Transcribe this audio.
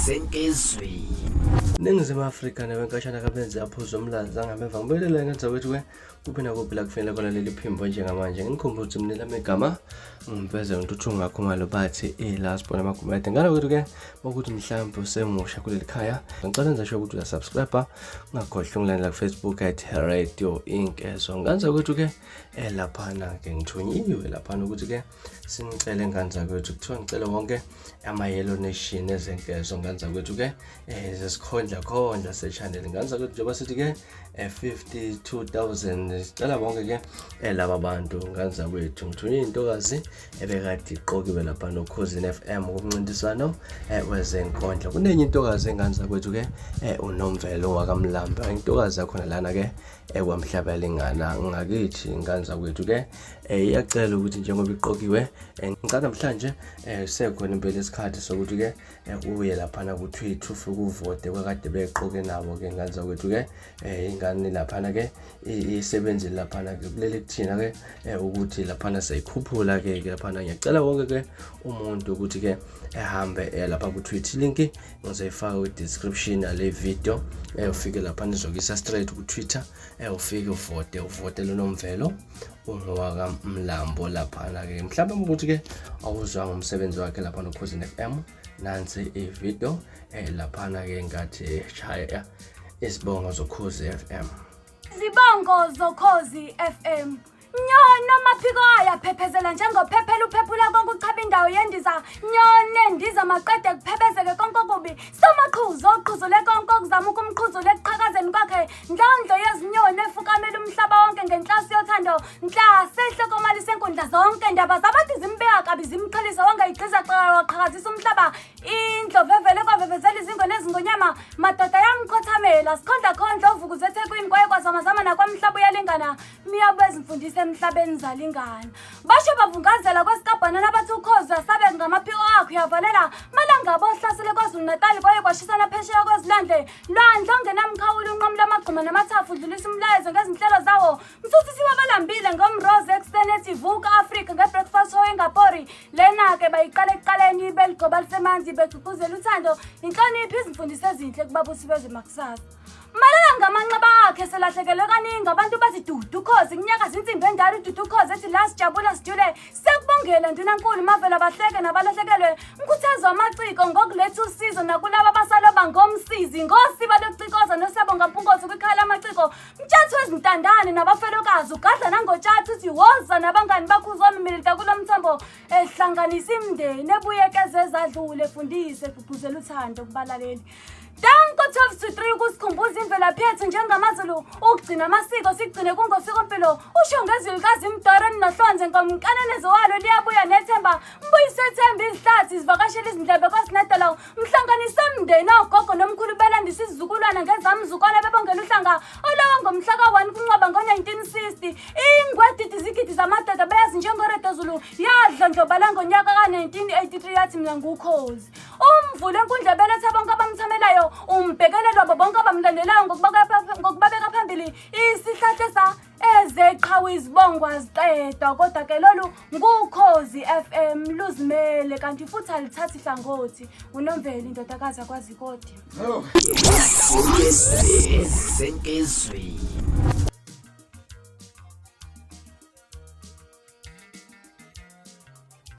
Senkezweni. Ningizimu Afrika nebenkashana kabenzi aphuza umlaza ngameva ngibuyelele ngenza ukuthi ke kuphi nakuphi la kufanele khona leli phimbo njengamanje nginikhumbuza ukuthi mina lami igama ngimveze uNtuthu Khumalo bathi iLast Born Amagumede ngalo ukuthi ke ukuthi mhlawumbe usemusha kuleli khaya ngicela enze sure ukuthi uyasubscribe ungakhohlwa ungilandela ku-Facebook at Radio Inkezo ngenza ukuthi ke laphana ke ngithunyiwe laphana ukuthi ke sinicele ngane zakwethu kuthiwa ngicele wonke ama-yellow nation ezenkezo ngane zakwethu ke zesikhondla khondla se-channel ngane zakwethu njengoba sithi ke 52,000 sicela bonke ke laba bantu ngane zakwethu ngithunywe intokazi ebekade iqokiwe lapha noKhozini FM kumncintiswano wezenkondlo kunenye intokazi engane zakwethu ke uNomvelo wakaMlamba intokazi yakhona lana ke ekwamhlabelingana ngakithi ngane zakwethu ke iyacela ukuthi njengoba iqokiwe ngicela namhlanje sekhona impela isikhathi sokuthi ke uye laphana ku-Twitter ufike uvote kwakade beqoke nabo ke ngane zakwethu ke ingane laphana ke isebenzile laphana ke kulele kuthina ke ukuthi laphana siyikhuphula ke laphana ngiyacela wonke ke umuntu ukuthi ke ehambe lapha ku-Twitter link ngizoyifaka kwi-description yale video ufike laphana izokisa straight ku-Twitter ufike uvote uvotele uNomvelo ungowakamlambo laphana ke mhlawumbe ukuthi ke awuzwanga umsebenzi wakhe lapha noKhozini FM nansi ivideo laphana ke ngathi shaya izibongo zoKhozi FM. Izibongo zoKhozi FM. Nyoni amaphiko ayo aphephezela njengophephela uphephula konke uchaba indawo yendiza. Nyoni endiza maqede kuphebezeke konke okubi. Somaqhuzu oqhuzule konke okuzama ukumqhuzula ekuqhakazeni kwakhe. Ndlondlo yezinyoni efukamela umhlaba wonke ngenhloso yothando. Nhlase ehlokomali senkundla zonke ndaba zabantu zimbeka kabi zimqhelisa wangayigqiza waqhakazisa umhlaba. Indlovu evele kwavevezela izingwe nezingonyama madoda yamkhothamela sikhondla khondla ovukuze eThekwini kwaye kwazamazama nakwamhlaba uyalingana miyabo ezimfundisa emhlabeni zalingana basho bavungazela kwesikabhanana bathi ukhozi uyasabe ngamaphiko akhe uyavalela malanga ohlasele KwaZulu Natal kwaye kwashisana phesheya kwezilwandle lwandle ongenamkhawulo unqamula amagquma namathafu udlulisa umlayezo ngezinhlelo zawo Msuthisi wabalambile ngomroze ekuseni ethi vuka Afrika nge-breakfast show engapori lena-ke bayiqala ekuqaleni beligoba lisemanzi begqugquzela uthando inhlonipho izimfundiso ezinhle kubabusi bezwe makusasa Malala ngamanxeba akhe selahlekelwe kaningi abantu bathi dudu ukhozi kunyakaza insimbi endala ududu ukhozi ethi la sijabula sijule siyakubongela ndunankulu mavela bahleke nabalahlekelwe mkhuthazo wamaciko ngokuletha usizo nakulaba abasaloba ngomsizi ngosiba lokucikoza nosiyabonga mpunkosi kwikhaya lamaciko Mtshathu wezintandane nabafelokazi ugadla nangotshathu uthi woza nabangani bakho uzomimilita kulo mthambo ehlanganisa imindeni ebuyekeze ezadlule efundise egqugquzela uthando kubalaleli. Danko 12 to 3 ukusikhumbuza imvelaphi yethu njengamaZulu ukugcina amasiko sigcine kungosikompilo usho ngezwi likazimdoro ninohlonze ngomnkanene walo liyabuya nethemba mbuyise ethemba izihlathi zivakashela izindlebe kwasinedolo Mhlanganise mndeni ogogo nomkhulu belandisa isizukulwana ngezamzukwana bebongela uhlanga olawa ngomhla ka-1 kuNcwaba ngo-1960. Ingwedidi izigidi zamadoda beyazi njengoRedo Zulu yadlondlobala ngonyaka ka-1983 yathi mina ngukhozi. Umvula enkundla beletha bonke abamthamelayo umbhekelelo wabo bonke abamlandelayo ngokubabeka phambili isihlahla sa Ezeqhawe izibongo aziqedwa kodwa ke lolu nguKhozi FM luzimele kanti futhi alithathi hlangothi uNomveli indodakazi akwazi kodi. Senkezweni.